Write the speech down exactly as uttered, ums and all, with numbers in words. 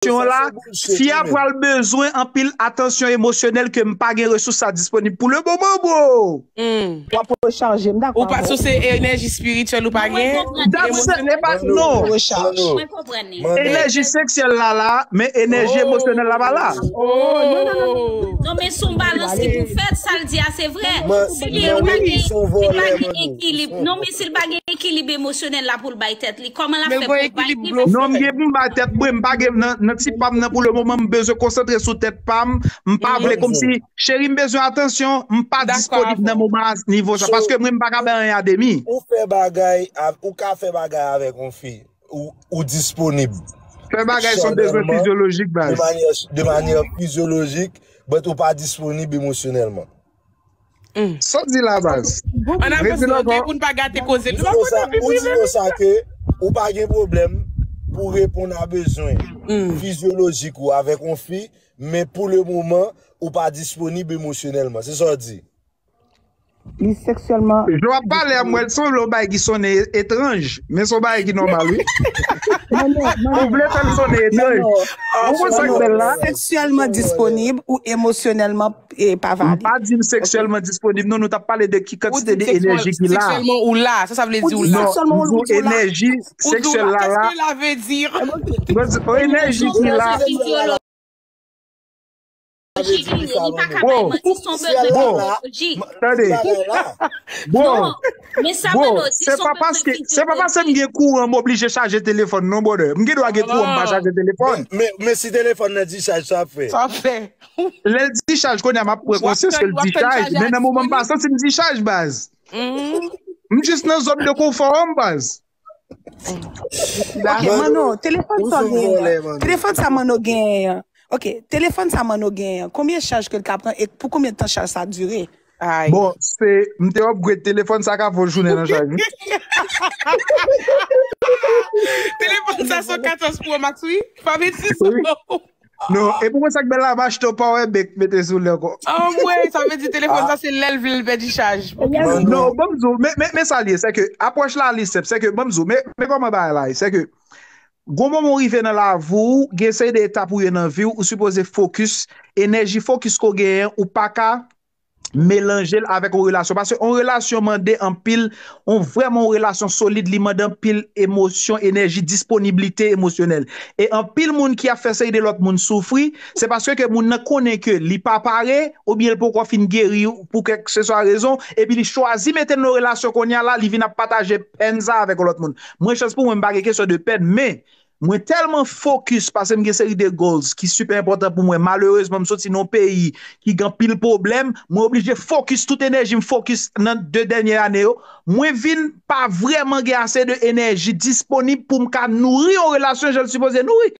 relasyon an la, fi a pral bezwen anpil atansyon emosyonèl ke m pa gen resous sa disponib pou le moman, bro. W ap rechaje, m dakò. Ou pa sou se enèji espirityèl ou pa gen? That's it, e pa, non. Mwen konprann li. Enèji seksyèl la la, men enèji emosyonèl la pa la. Oh. Non, men se yon balans ki pou fèt, sa l di a se vre. Si li pa gen ekilib, non, men si l pa gen ekilib emosyonèl la pou l bay tèt li, kòman l ap fè pou l bay li? Non, m gen pou m bay tèt mwen, m pa gen nan ti pa m nan pou le moman, m bezwen konsantre sou tèt pa m, m pa vle kòmsi cheri m bezwen atansyon, m pa disponib nan moman a nivo sa, paske mwen m pa ka bay anyen a demi. Ou fè bagay, ou ka fè bagay avèk yon fi, ou disponib. Fè bagay se yon bezwen fizyolojik, baz. De manyè fizyolojik, but ou pa disponib emosyonèlman. Sa w di la, baz? Ann avanse, ok, pou n pa gate koze. Ou di konsa, ou di konsa ke ou pa gen pwoblèm pou reponn a bezwen fizyolojik ou avèk yon fi, men pou le moman, ou pa disponib emosyonèlman. Se sa w di? Li seksyèlman. Jan w ap pale a m wè l sanble yon bagay ki sonnen etranj, men se yon bagay ki nòmal, wi. Ou vle fè l sonnen etranj. Ou konn sa k bèl la? Seksyèlman disponib ou emosyonèlman pa valid? M pa di m seksyèlman disponib, non, nou t ap pale de ki kantite de enèji ki la. Seksyèlman ou la, sa sa vle di ou la? Non, m di w enèji seksyèl la la. Sa vle di? Enèji ki la. Li pa ka bay manti, se yon bagay biolojik. Tande. Non, men sa Manno di, se yon bagay fizyolojik. Se pa paske m gen kouran m oblije chaje telefòn non, brother. M gen dwa gen kouran m pa chaje telefòn. Men si telefòn nan dichaj, sa ap fè. Sa ap fè. Lè l dichaj, kounye a m ap pran konsyans ke l dichaj. Men nan moman m pa santi m dichaj, baz. M jis nan zòn de konfò an m, baz. Ok, Manno, telefòn sa w genyen an, telefòn sa Manno genyen an. Ok, telefòn sa Manno genyen an, konbyen chaj ke l ka pran e pou konbyen tan chaj sa dire? Bon, se, m te upgrade telefòn sa ka fè yon jounen nan chaj, wi. Telefòn sa se yon katòz Pro Max, wi. Pa vennsis non. Non, e pou mwen sa k bèl la, m achte yon power bank mete sou li ankò. Anmwey, sa vle di telefòn sa se lè l vle l pèdi chaj. Non, ban m di w, men sa l ye, se ke apwòch la li senp, se ke ban m di w, men kòman bagay la ye, se ke gon moman w rive nan lavi w, gen seri de etap ou ye nan vi w, ou sipoze fokis, enèji fokis ke w genyen, ou pa ka melanje l avèk yon relasyon. Paske yon relasyon mande anpil, yon vrèman yon relasyon solid, li mande anpil emosyon, enèji, disponiblite emosyonèl. E anpil moun ki ap fè seri de lòt moun soufri, se paske ke moun nan konnen ke li pa pare, oubyen l poko fin geri pou kèlkeswa rezon, epi li chwazi mete l nan yon relasyon kounye a la, li vin ap pataje pèn sa avèk yon lòt moun. Mwen chans pou mwen, m pa gen kesyon de pèn, men mwen tèlman fokis paske m gen seri de goals ki sipè enpòtan pou mwen. Malerezman, m soti nan yon peyi ki gen anpil pwoblèm. Mwen oblije fokis tout enèji m fokis nan de dènye ane yo. Mwen vin pa vrèman gen ase de enèji disponib pou m ka nouri yon relasyon jan l sipoze nouri.